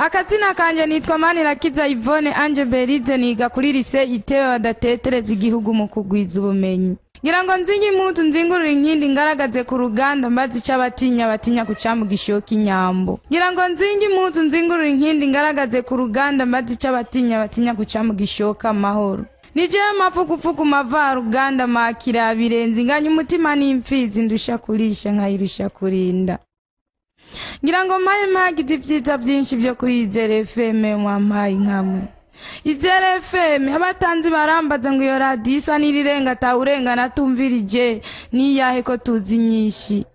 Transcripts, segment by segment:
Akazina kanje nitwa Manirakiza Yvonne Ange Berize, niga kuri lycée Itewe badatetereza igihugu mu kugwiza ubumenyi. Ngira ngo nzinge impuzu, nzingurure inkindi, ngaragaze ku ruganda, mbaze ico abatinya batinya kuca mu gishoka inyambo. Ngira ngo nzinge impuzu, nzingurure inkindi, ngaragaze ku ruganda, mbaze ico abatinya batinya kuca mu gishoka amahoro. Nijewe mafukufuku mavaruganda makira birenze inganya umutima n'imfizi, ndusha kurisha nkayirusha kurinda. Ngira ngo mpaye mpagize ibyiza byinshi byo kuri Izere FM. Mwampaye nkamwe Izere FM, abatanzi barambaza ngo iyo radiyo isa n'irirenga atawurengana atumvirije, niyahe ko tuzi nyinshi?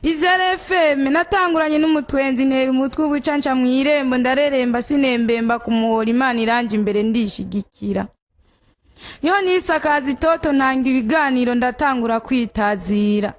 Izere FM natanguranye n'umutwenzi, ntera umutwe ubucanca mw'irembo, ndareremba sinembemba kumuhora. Imana iranje imbere, ndishigikira. Niho nisakaza itoto, ntanga ibiganiro, ndatangura kwitazira.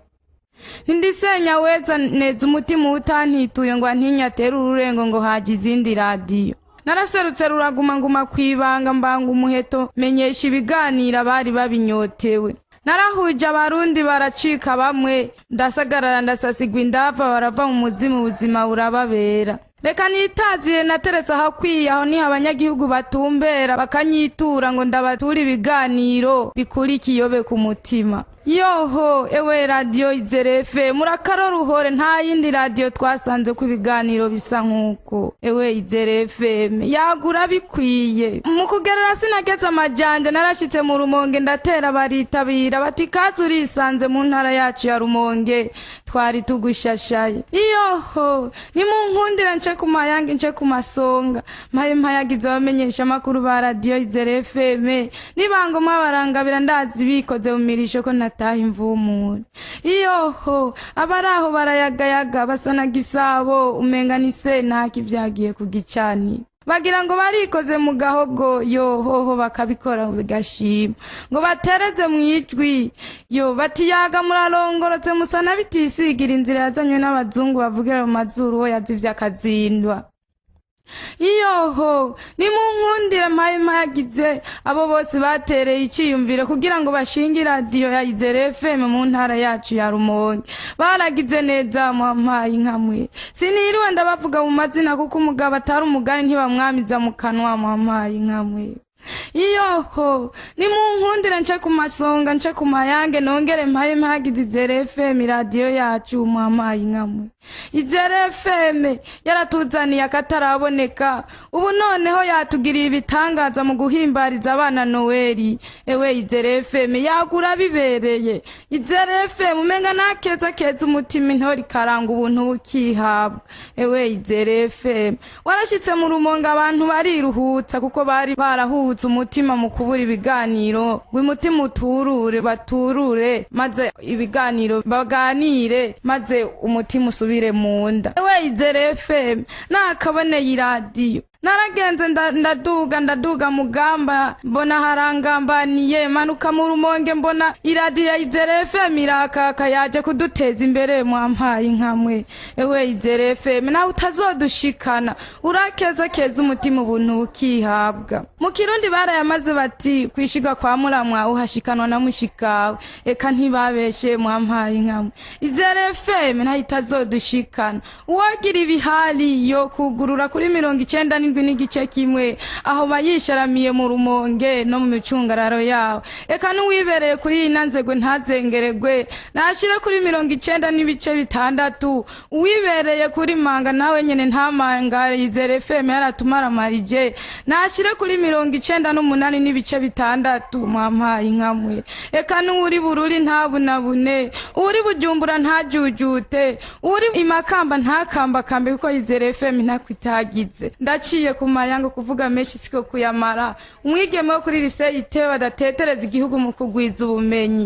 Ntindisenya weza neza umutima utantituye ngo antinyatere ururengo ngo haje izindi radiyo. Naraserutse ruraguma, nguma kwibanga, mbanga umuheto, menyesha ibiganiro abari babinyotewe. Narahuje Abarundi baracika bamwe, ndasagarara, ndasasigwa indava, barava mu muzimu, ubuzima burababera. Reka nitazire, nateretse ahakwiye, aho niho abanyagihugu batumbera bakanyitura ngo ndabature ibiganiro bikura ikiyobe ku mutima. Yoho ewe radiyo Izere FM, murakaroruhore, nta yindi radiyo twasanze ko ibiganiro bisa nk'uko. Ewe Izere FM, yagura bikwiye. Mu kugerera sinageze amajanja, narashyitse mu Rumonge, ndatera baritabira, bati: "Kazi urisanze mu ntara yacu ya Rumonge, twari tugushashaye." Iyoho nimunkundira nce ku mayange, nce ku masonga, mpaye mpayagize abamenyesha amakuru ba radiyo Izere FM. Nibangomwa barangabira, ndazi bikoze mu mirisho ko nataha imvumure. Iyoho abari aho barayagayaga, basa na gisabo, umenga ni sentaki vyagiye ku gicaniro, bagira ngo barikoze mu gahogo. Yohoho bakabikora bigashima ngo batereze mu ijwi, yo batiyaga murarongorotse, musa n'abitisigira inzira yazanywe n'abazungu bavugira mu mazuru, ho yazivye akazindwa. Iyoho nimunkundire mpaye mpayagize abo bose batereye iciyumviro kugira ngo bashinge iradiyo ya Izere FM mu ntara yacu ya Rumonge. Baragize neza, mwampaye nkamwe. Siniriwe ndabavuga mu mazina kuko umugabo atari umugani ntibamwamiza mu kanwa. Mwampaye nkamwe. Iyoho nimunkundire nce ku masonga, nce ku mayange, nongere mpaye mpagize Izere FM, iradiyo yacu. Mwampaye nkamwe. Izere FM yaratuzaniye akataraboneka, ubu noneho yatugiriye ibitangaza mu guhimbariza abana Noweli. Ewe Izere FM, yagura bibereye. Izere FM umenga nakeza keza umutima, intori ikaranga ubuntu bukihabwa. Ewe Izere FM, warashyitse mu Rumonge, abantu bariruhutsa kuko bari barahutse umutima mu kubura ibiganiro, ngo umutima uturure, baturure maze ibiganiro baganire, maze umutima usubire mu nda. Ewe Izere FM, nakaboneye iradiyo. Naragenze ndaduga, ndaduga mugamba, mbona harangambaniye, manuka mu Rumonge, mbona iradiyo ya Izere FM irakaka, yaje kuduteza imbere. Mwampaye nkamwe. Ewe Izere FM, nawe utazodushikana, urakeza keza umutima, ubuntu bukihabwa. Mu Kirundi barayamaze bati: "Kwishigwa kwa muramwa uhashikanwa na mushikawe." Eka ntibabeshe. Mwampaye nkamwe. Izere FM nayo itazodushikana, uwogira ibihali yo kugurura kuri 97.1, aho bayisharamiye mu Rumonge no mu micungararo yawo. Eka n'uwibereye kuri iyi nanzegwe ntazengeregwe, nashire kuri 90.6. Uwibereye kuri manga nawe nyene ntamangare, Izere FM yaratumaramarije, nashire kuri 98.6. Mwampaye nkamwe. Eka n'uwuri Bururi ntabunabune, uwuri Bujumbura ntajujute, uwuri Imakamba ntakambakambe, kuko Izere FM ntakwitagize. Ndaciye ku mayango, kuvuga menshi siko kuyamara. Umwigeme wo kuri lycée Itewe badatetereza igihugu mu kugwiza ubumenyi.